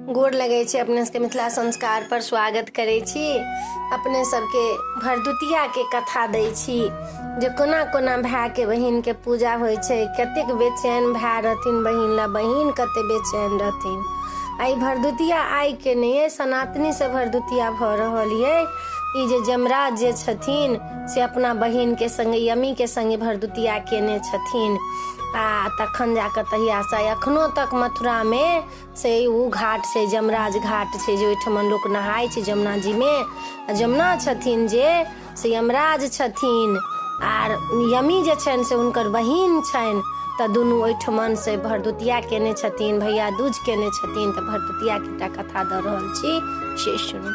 गोर लगै छै अपने सबके। मिथिला संस्कार पर स्वागत करै छी अपने सबके। भरदुतियाके कथा दै छी जे कोना कोना भायके बहिनके पूजा होइ छै, कतेक बेचैन भाय रहथिन बहिन लए, बहिन कते बेचैन रहथिन। आ ई भरदुतिया आइके नहि अइ, सनातनीसँ भरदुतिया भऽ रहल अइ। ई जे जमराज जे छथिन से अपना बहिनके सङ्गे, यमीके सङ्गे भरदुतिया केने छथिन, आ तखन जाकऽ तहियासँ एखनो तक मथुरामे से ओ घाट छै, जमराज घाट छै, जे ओहिठमा लोक नहाय छै जमुना जीमे। आ जमुना छथिन जे से यमराज छथिन, आर यमी जे छनि से हुनकर बहिन छनि। तऽ दुनू ओहिठमन से भरदुतिया केने छथिन, भैया दूज केने छथिन। तऽ भरदुतियाके एकटा कथा दऽ रहल छी, से सुनू।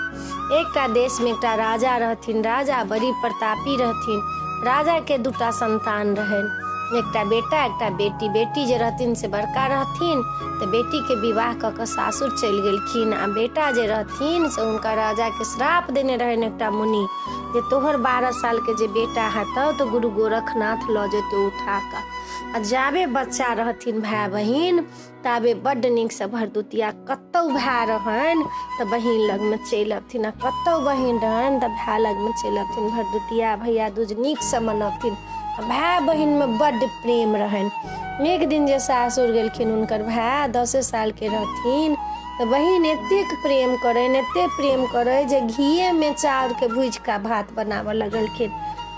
एकटा देशमे एकटा राजा रहथिन। राजा बड़ी प्रतापी रहथिन। राजाके दूटा संतान रहनि, एकटा बेटा, एकटा बेटी। बेटी जे रहथिन से बड़का रहथिन, तऽ बेटीके विवाह कऽ कऽ सासुर चलि गेलखिन। आ बेटा जे रहथिन से हुनका राजाके श्राप देने रहनि एकटा मुनि जे तोहर 12 सालके जे बेटा हेतौ तऽ गुरु गोरखनाथ लऽ जेतौ उठा कऽ। आ जाबे बच्चा रहथिन भाय बहिन ताबे बड्ड नीकसँ भरदुतिया, कतहु भाय रहनि तऽ बहिन लगमे चलि अबथिन, आ कतहु बहिन रहनि तऽ भाय लगमे चलि अबथिन। भरदुतिया भैया दूज नीकसँ मनबथिन आ भाय बहिनमे बड्ड प्रेम रहनि। एक दिन जे सासुर गेलखिन हुनकर भाय, 10 सालके रहथिन, तऽ बहिन एतेक प्रेम करनि, एतेक प्रेम करै जे घीएमे चाउरके भूजि कऽ भात बनाबऽ लगलखिन।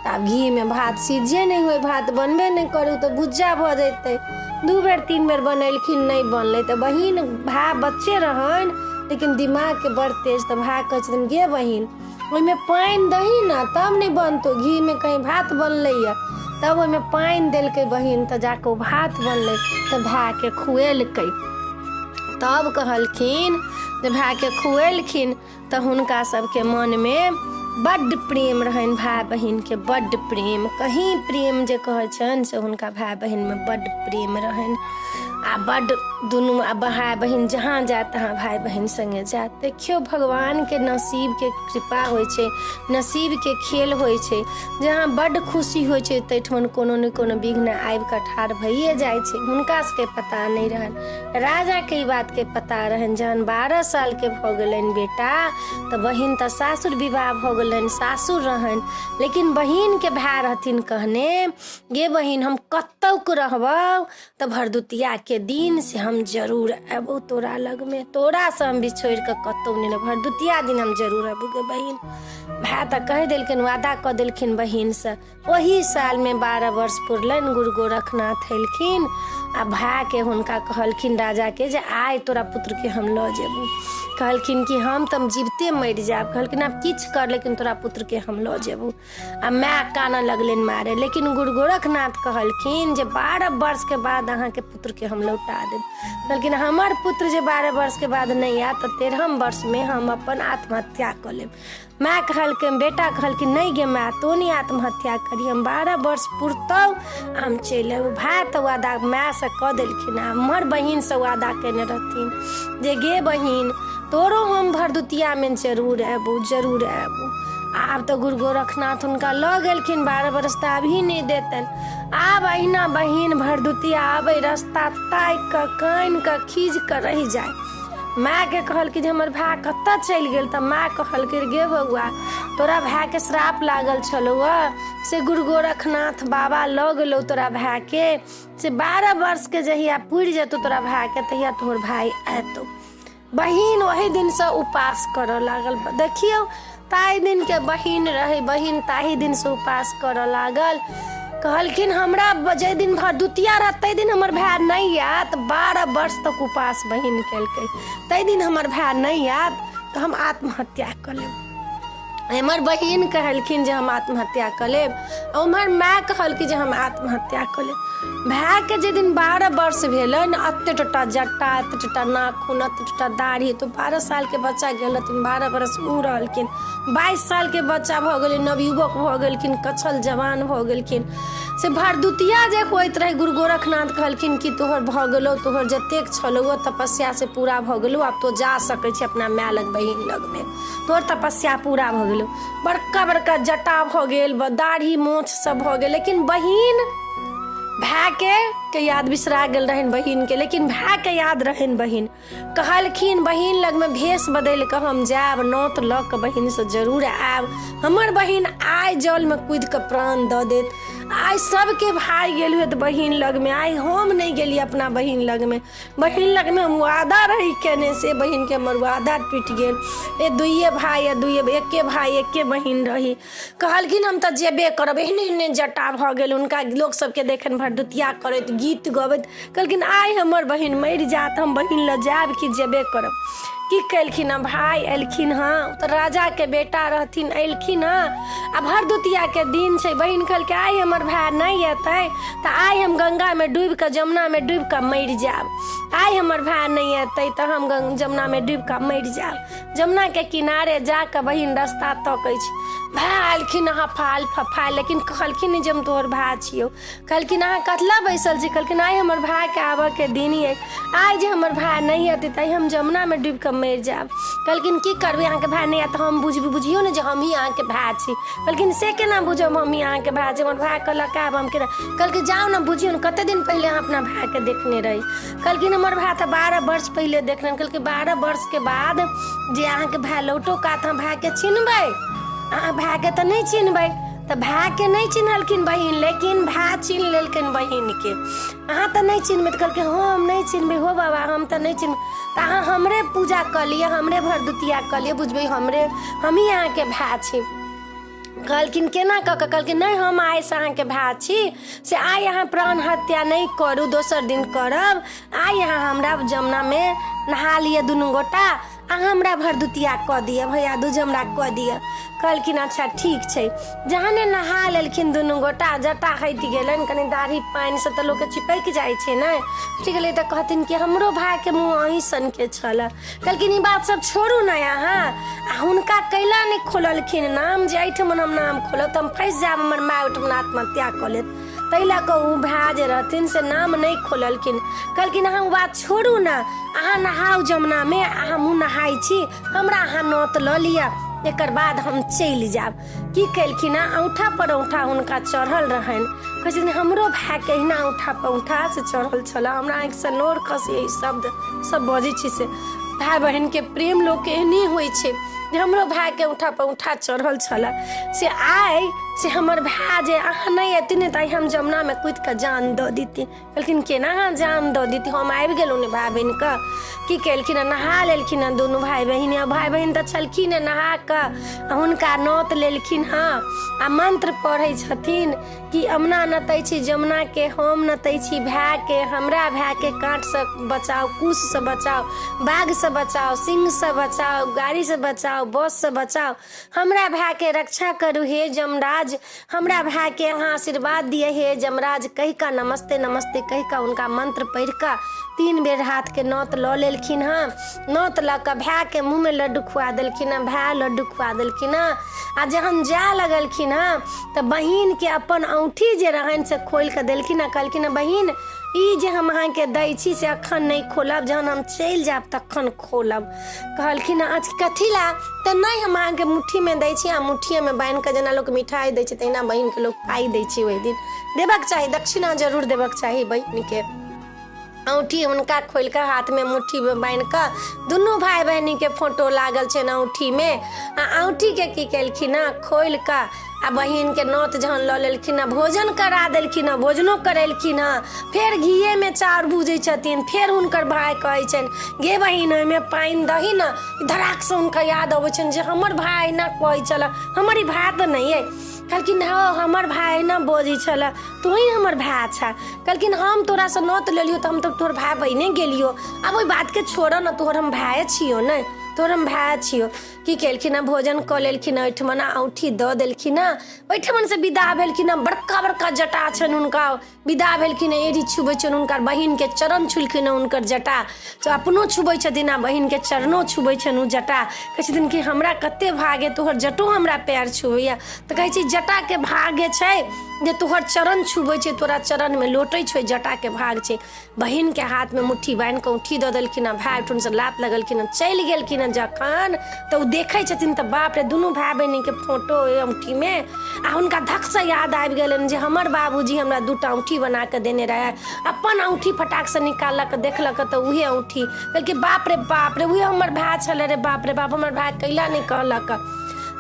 तऽ आब घीमे भात सिझे नहि होइ, भात बनबे नहि करू तऽ भुज्जा भऽ जेतै। 2 बेर 3 बेर बनेलखिन, नहि बनलै। तऽ बहिन, भाय बच्चे रहनि लेकिन दिमागके बड़ तेज। तऽ भाय कहै छथिन, गे बहिन, ओहिमे पानि दही ने तब नहि बनतौ, घीमे कहीं भात बनलैए। तब ओहिमे पानि देलकै बहिन, तऽ जाकऽ ओ भात बनलै। तऽ भायके खुएलकै। तब कहलखिन जे भायके खुएलखिन तऽ हुनका सबके मनमे बड्ड प्रेम रहनि। भाय बहिनके बड्ड प्रेम, कहीं प्रेम जे कहै छनि से हुनका भाय बहिनमे बड्ड प्रेम रहनि। आ बड्ड दुनू आ भाय बहिन जहाँ जायत तहाँ भाय बहिन सङ्गे जायत। देखियौ, भगवानके नसीबके कृपा होइ छै, नसीबके खेल होइ छै। जहाँ बड्ड खुशी होइ छै ताहिठमन कोनो ने कोनो विघ्न आबि कऽ ठाढ़ भइए जाइ छै। हुनका सबके पता नहि रहनि, राजाके ई बातके पता रहनि। जहन 12 सालके भऽ गेलनि बेटा तऽ बहिन तऽ सासुर विवाह भऽ गेलनि, सासुर रहनि। लेकिन बहिनके भाय रहथिन कहने, गे बहिन, हम कतौक रहबौ तऽ भरदुतियाके दिन से हम जरूर अयबौ तोरा लगमे, तोरासँ हम बिछोड़ि कऽ कतहु नहि रहब, भरदुतिया दिन हम जरूर अयबौ गे बहिन। भाय तऽ कहि देलखिन, वादा कऽ देलखिन बहिनसँ। ओही सालमे 12 वर्ष पुरलनि, गुरु गोरखनाथ एलखिन आ भायके हुनका कहलखिन राजाके जे आइ तोरा पुत्रके हम लऽ जेबौ। कहलखिन कि हम तऽ जीविते मरि जायब। कहलखिन आब किछु कर, लेकिन तोरा पुत्रके हम लऽ जेबौ। आ माय कानऽ लगलनि मारे, लेकिन गुरु गोरखनाथ कहलखिन जे 12 वर्षके बाद अहाँके पुत्रके हम लौटा देब। कहलखिन हमर पुत्र जे 12 वर्षके बाद नहि आयत तऽ 13 वर्षमे हम अपन आत्महत्या कऽ लेब। माय कहलखिन, बेटा कहलखिन, नहि गे माय, तो नहि आत्महत्या करी, हम 12 वर्ष पुरतौ हम चलि अयबौ। भाय तऽ वादा मायसँ कऽ देलखिन आ हमर बहिनसँ वादा केने रहथिन जे गे बहिन, तोरो हम भरदुतियामे जरूर अयबौ, जरूर अयबौ। आब तऽ गुरु गोरखनाथ हुनका लऽ गेलखिन, 12 बरस तऽ अभी नहि देतनि। आब अहिना बहिन भरदुतिया आबै, रास्ता ताकि कऽ कानि कऽ खीज कऽ रहि जाय। मायके कहलकै जे हमर भाय कतऽ चलि गेल? तऽ माय कहलकै, गे बौआ, तोरा भायके श्राप लागल छलौ से गुरु गोरखनाथ बाबा लऽ गेलौ तोरा भायके, से 12 वर्षके जहिया पुरि जेतौ तोरा भायके तहिया तोहर भाय एतौ। बहिन ओहि दिनसँ उपास करऽ लागल। देखियौ, ताहि दिनके बहिन रहै, बहिन ताहि दिनसँ उपास करऽ लागल। कहलखिन हमरा जाहि दिन भरदुतिया रहत ताहि दिन हमर भाय नहि आयत। 12 वर्ष तक उपास बहिन केलकै। ताहि दिन हमर भाय नहि आयत तऽ हम आत्महत्या कऽ लेब। एम्हर बहिन कहलखिन जे हम आत्महत्या कऽ लेब, उम्हर माय कहलखिन जे हम आत्महत्या कऽ लेब। भायके जाहि दिन 12 वर्ष भेलनि, एते टोटा जट्टा, एते टोटा नाखून, एते टोटा दाढ़ी, तऽ 12 सालके बच्चा गेल रहथिन, 12 बरस ओ रहलखिन, 22 सालके बच्चा भऽ गेलै, नवयुवक भऽ गेलखिन, कछल जवान भऽ गेलखिन। से भरदुतिया जे होइत रहै, गुरु गोरखनाथ कहलखिन कि तोहर भऽ गेलौ, तोहर जतेक छलौ तपस्या से पूरा भऽ गेलौ, आब तो जा सकै छी अपना माय लग, बहिन लगमे, तोहर तपस्या पूरा भऽ गेलौ। बड़का बड़का जटा भऽ गेल, दाढ़ी मोछ सब भऽ गेल, लेकिन बहिन भायके के याद बिसरा गेल रहनि बहिनके, लेकिन भायके याद रहनि बहिन। कहलखिन बहिन लगमे भेष बदलि कऽ हम जायब, नोत लऽ कऽ बहिनसँ जरूर आयब। हमर बहिन आइ जलमे कूदि कऽ प्राण दऽ देत। आइ सबके भाय गेल होत बहिन लगमे, आइ हम नहि गेलियै अपना बहिन लगमे। बहिन लगमे हम वादा रही केने, से बहिनके हमर वादा टूटि गेल। ए दुइए भाय आ दुइए, एके भाय एके बहिन रही। कहलखिन हम तऽ जेबे करब। एहने एहने जटा भऽ गेल हुनका, लोक सबके देखनि भरदुतिया करैत, गीत गबैत। कहलखिन आइ हमर बहिन मरि जायत, हम बहिन लग जायब कि जेबे करब। की केलखिन हँ, भाय एलखिन हँ, तऽ राजाके बेटा रहथिन, एलखिन हँ आ भरदुतियाके दिन छै। बहिन कहलकै आइ हमर भाय नहि एतै तऽ आइ हम गंगामे डूबि कऽ, जमुनामे डूबि कऽ मरि जायब। आइ हमर भाय नहि एतै तऽ हम जमुनामे डूबि कऽ मरि जायब। जमुनाके किनारे जा कऽ बहिन रास्ता तकै छै। भाय एलखिन अहाँ फाल फफायल, लेकिन कहलखिन नहि जे हम तोहर भाय छियौ। कहलखिन अहाँ कतला बैसल छी? कहलखिन आइ हमर भायके आबऽके दिन अइ, आइ जे हमर भाय नहि एतै तऽ हम जमुनामे डूबि कऽ मरि जायब। कहलखिन की करबै, अहाँके भाय नहि आयत तऽ हम बुझियौ ने जे हमही अहाँके भाय छी। कहलखिन से केना बुझब हमही अहाँके भाय छी, हमर भाय कहलक आयब, हम केना? कहलखिन जाउ ने बुझियौ ने, कते दिन पहिले अहाँ अपना भायके देखने रही? कहलखिन हमर भाय तऽ 12 वर्ष पहिले देखने। कहलखिन 12 वर्षके बाद जे अहाँके भाय लौटो का तऽ अहाँ भायके चिन्हबै? अहाँ भायके तऽ नहि चिन्हबै। तऽ भायके नहि चिन्हलखिन बहिन, लेकिन भाय चिन्ह लेलखिन बहिनके। अहाँ तऽ नहि चिन्हबै? तऽ कहलकै हँ हम नहि चिन्हबै हो बाबा, हम तऽ नहि चिन्हबै। तऽ अहाँ हमरे पूजा कऽ लिअ, हमरे भरदुतिया कऽ लिअ, बुझबै हमरे, हमही अहाँके भाय छी। कहलखिन केना कऽ कऽ? कहलखिन नहि, हम आइसँ अहाँके भाय छी, से आइ अहाँ प्राण हत्या नहि करू, दोसर दिन करब। आइ अहाँ हमरा जमुनामे नहा लिअ दुनू गोटा, आ हमरा भरदुतिया कऽ दिअ, भैया दूज हमरा कऽ दिअ। कहलखिन अच्छा ठीक छै। जहने नहा लेलखिन दुनू गोटा, जटा हटि गेलनि, कनि दाढ़ी पानिसँ तऽ लोकके चिपकि जाइ छै ने, हटि गेलै। तऽ कहथिन कि हमरो भायके मुँह अहीं सनके छलए। कहलखिन ई बात सब छोड़ू ने अहाँ। आ हुनका कैला नहि खोललखिन नाम, जे एहिठमन हम नाम खोलब तऽ हम फँसि जायब, हमर माय ओहिठमन आत्महत्या कऽ लेत, ताहि लऽ कऽ ओ भाय जे रहथिन से नाम नहि खोललखिन। कहलखिन अहाँ ओ बात छोड़ू ने, अहाँ नहाउ जमुनामे आ हमहूँ नहाइ छी, हमरा अहाँ नोत लऽ लिअ, एकर बाद हम चलि जायब। की केलखिन हँ, औँठा पर औँठा हुनका चढ़ल रहनि। कहै छथिन हमरो भायके अहिना औँठा पर औँठा से चढ़ल छलए। हमरा आँखिसँ नोर खसैए ई शब्द सब बजै छी से। भाय बहिनके प्रेम लोकके एहने होइ छै जे हमरो भायके औँठा पर औँठा चढ़ल छलए, से आइ से हमर भाय जे अहाँ नहि अयती ने तऽ आइ हम जमुनामे कूदि कऽ जान दऽ दैती। कहलखिन केना अहाँ जान दऽ दैती, हम आबि गेलहुँ ने भाय बहिनके। की केलखिन हँ, नहा लेलखिन हँ दुनू भाय बहिन, आ भाय बहिन तऽ छलखिन हँ, नहा कऽ हुनका नोत लेलखिन हँ आ मंत्र पढ़ै छथिन कि अमना नतै छी जमुनाके, हम नतै छी भायके, हमरा भायके काँटसँ बचाउ, कुशसँ बचाउ, बाघसँ बचाउ, सिंहसँ बचाउ, गाड़ीसँ बचाउ, बससँ बचाउ, हमरा भायके रक्षा करू हे जमराज, हमरा भायके अहाँ आशीर्वाद दिअ हे जमराज। कहि कऽ नमस्ते नमस्ते कहि कऽ हुनका मंत्र पढ़ि कऽ 3 बेर हाथके नोत लऽ लेलखिन हँ। नोत लऽ कऽ भायके मुँहमे लड्डू खुआ देलखिन हँ, भाय लड्डू खुआ देलखिन हँ। आ जहन जाय लगलखिन हँ तऽ बहिनके अपन औँठी जे रहनि से खोलि कऽ देलखिन हँ। कहलखिन हँ बहिन ई जे हम अहाँके दै छी से अखन नहि खोलब, जहन हम चलि जायब तखन खोलब। कहलखिन हँ कथी लए? तऽ नहि, हम अहाँके मुट्ठीमे दै छी, आ मुट्ठिएमे बान्हि कऽ जेना लोक मिठाइ दै छै तहिना बहिनके लोक पाइ दै छै। ओहि दिन देबक चाही, दक्षिणा जरूर देबक चाही बहिनके। औँठी हुनका खोलि कऽ हाथमे मुट्ठीमे बान्हि कऽ दुनू भाय बहिनीके फोटो लागल छनि औँठीमे। आ औँठीके की केलखिन हँ, खोलि कऽ आ बहिनके नोत जहन लऽ लेलखिन हँ, भोजन करा देलखिन हँ, भोजनो करेलखिन हँ। फेर घीएमे चाउर भूजै छथिन। फेर हुनकर भाय कहै छनि गे बहिन ओहिमे पानि दही ने। धड़ाकसँ हुनका याद अबै छनि जे हमर भाय एना कहै छलए, हमर ई भाय तऽ नहि अइ। कहलखिन हँ हमर भाय एना बजै छलए, तोही हमर भाय छह। कहलखिन हम तोरासँ नोत लेलियौ तऽ हम तऽ तोहर भाय बनिए गेलियौ, आब ओहि बातके छोड़ऽ ने, तोहर हम भाये छियौ ने, तोहर हम भाय छियौ। की केलखिन हँ, भोजन कऽ लेलखिन हँ, ओहिठमन औँठी दऽ देलखिन हँ, ओहिठमनसँ विदा भेलखिन हँ। बड़का बड़का जटा छनि हुनका, विदा भेलखिन हँ, एड़ी छुबै छनि हुनकर, बहिनके चरण छुलखिन हँ हुनकर जटा, तऽ अपनो छुबै छथिन आ बहिनके चरणो छुबै छनि ओ जटा। कहै छथिन कि हमरा कते भाग्य, तोहर जटो हमरा पैर छुबैया। तऽ कहै छै जटाके भाग्य छै जे तोहर चरण छुबै छै, तोरा चरणमे लोटै छै, जटाके भाग छै। बहिनके हाथमे मुट्ठी बान्हि कऽ औँठी दऽ देलखिन हँ, भाय ओहिठुनसँ लात लगलखिन हँ, चलि गेलखिन हँ। जखन तऽ ओ देखै छथिन तऽ बाप रे, दुनू भाय बहिनके फोटो ओहि औँठीमे। आ हुनका धकसँ याद आबि गेलनि जे हमर बाबूजी हमरा 2टा औँठी बना कऽ देने रहए। अपन औँठी फटाकसँ निकाललक, देखलक तऽ उहे औँठी। कहलकै बाप रे बाप रे, उहे हमर भाय छलै रे, बाप रे बाप, हमर भाय कैला नहि कहलक।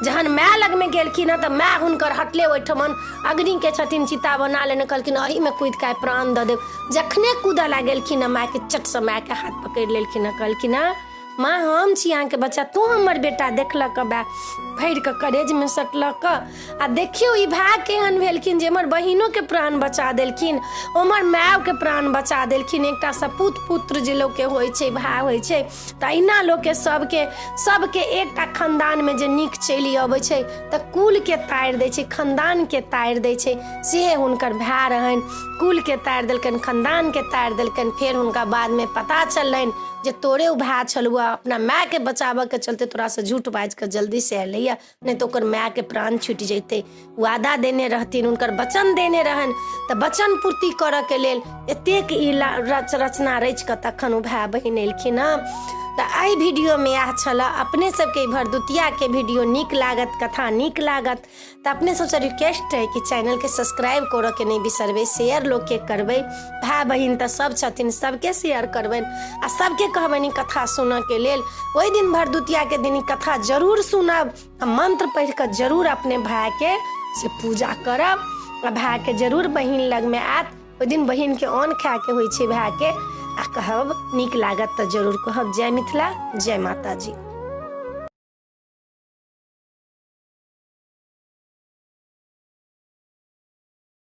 जहन माय लगमे गेलखिन हँ तऽ माय हुनकर हटले ओहिठमन अग्निके छथिन चिता बना लेने, कहलखिन एहिमे कुदि कऽ प्राण दऽ देब। जखने कूदऽ लागलखिन हँ, मायके चटसँ मायके हाथ पकड़ि लेलखिन हँ, कहलखिन हँ माँ हम छी अहाँके बच्चा, तू हमर बेटा। देखलक भाय भरि कऽ करेजमे सटलक। आ देखियौ ई भाय केहन भेलखिन जे हमर बहिनोके प्राण बचा देलखिन, ओमहर मायके प्राण बचा देलखिन। एकटा सपूत पुत्र जे लोकके होइ छै, भाय होइ छै, तऽ अहिना लोकके सबके सबके एकटा खानदानमे जे नीक चलि अबै छै तऽ कुलके तारि दै छै, खानदानके तारि दै छै। से हुनकर भाय रहनि, कुलके तारि देलकनि, खानदानके तारि देलकनि। फेर हुनका बादमे पता चललनि जे तोरे ओ भाय छलहुँ, अपना मायके बचाबऽके चलते तोरासँ झूठ बाजि कऽ जल्दीसँ एलैए, नहि तऽ ओकर मायके प्राण छुटि जैतै। वादा देने रहथिन, हुनकर वचन देने रहनि, तऽ वचन पूर्ति करऽके लेल एतेक ई रचना रचि कऽ तखन ओ भाय बहिन एलखिन हँ। तऽ एहि वीडियोमे इएह छलए। अपने सबके ई भरदुतियाके वीडियो नीक लागत, कथा नीक लागत तऽ अपने सबसँ रिक्वेस्ट है कि चैनलके सब्सक्राइब करऽके नहि बिसरबै, शेयर लोकके करबै, भाय बहिन तऽ सब छथिन, सबके शेयर करबनि आ सबके कहबनि ई कथा सुनऽके लेल। ओहि दिन भरदुतियाके दिन ई कथा जरूर सुनब आ मंत्र पढ़ि कऽ जरूर अपने भायके से पूजा करब आ भायके जरूर बहिन लगमे आयत ओहि दिन, बहिनके अन्न खायके होइ छै भायके। आ कहब नीक लागत तऽ जरूर कहब जय मिथिला, जय माताजी।